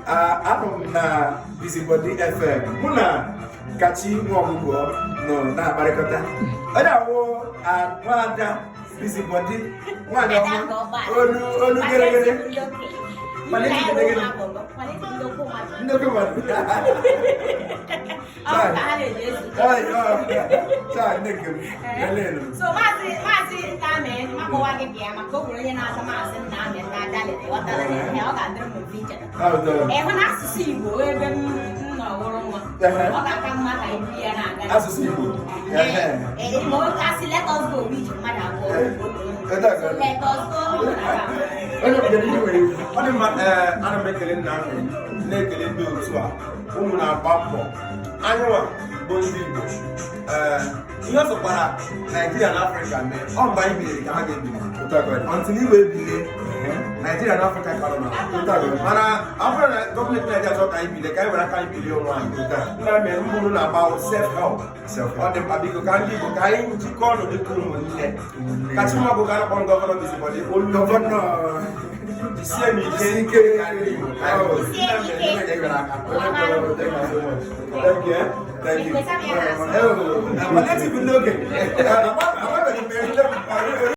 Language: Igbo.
Anọ m na Busybody FM, mụ na Kachi Nwaọgụgụ nọ na-akparịkọta. Onye awụ nwaada Busybody, nwaanyị ọma, olu olu geregere. Palliative gịnị? Ndị oke mmadụ. Chai, chai, nne nke m, elelu m. So Maazị Nnamdi, makpọwa gị bịa maka o nwere onye na-aza Maazị Nnamdi na adalị, ghọtara ya, ọ ga-adịrị m mfe icheta. Ịhụ na asụsụ Igbo ebe m nọ wụrụ nwa, ọ ga-aka mma ka ibu ya na-aga. Asụsụ Igbo. Ee, ma ọ asị "Let us go" bụ iji mmadụ abụọ. So let us go, ọ na-aga. Onye obodo ndị nwere ikwu. Ọ dị mma. Ee, ana m ekele nna m, na-ekele ndị otu a. Unu na-agba mbọ. Anyịnwa bụ ndị Igbo, ee, ihe ọ sọkwara Naijiria na Afrịka mee, ọ mgbe anyị biliri ka ha ga-ebili. Otu a ka ọ dị. Until Igbo ebilie, Naijiria na Afrịka ka nọ na Otu a ka ọ dị. Mana ọ bụrụ na gọọmenti Naijiria chọrọ ka anyị bilie, ka anyị were aka anyị bilie onwe anyị. Otu a. Nna m mere mbụ na-agba self help. Self-help. Ọ dị mkpa. Biko, ka ndị Igbo, ka anyị jikọọ ọnụ dịka ụmụnne. Ụmụnne. Kachi nwa bụ ka a na-akpọ m Governor Busybody, olu. Governor. Jisie m ike. Jisie ike. Ka ndị Igbo, ka anyị Oh. Jisie ike. Nna m aka. Thank you so much. Thank you. Thank you. Ikweta m ya n'azụ. Oh, palliative ndị okenye. Agbabeghị m.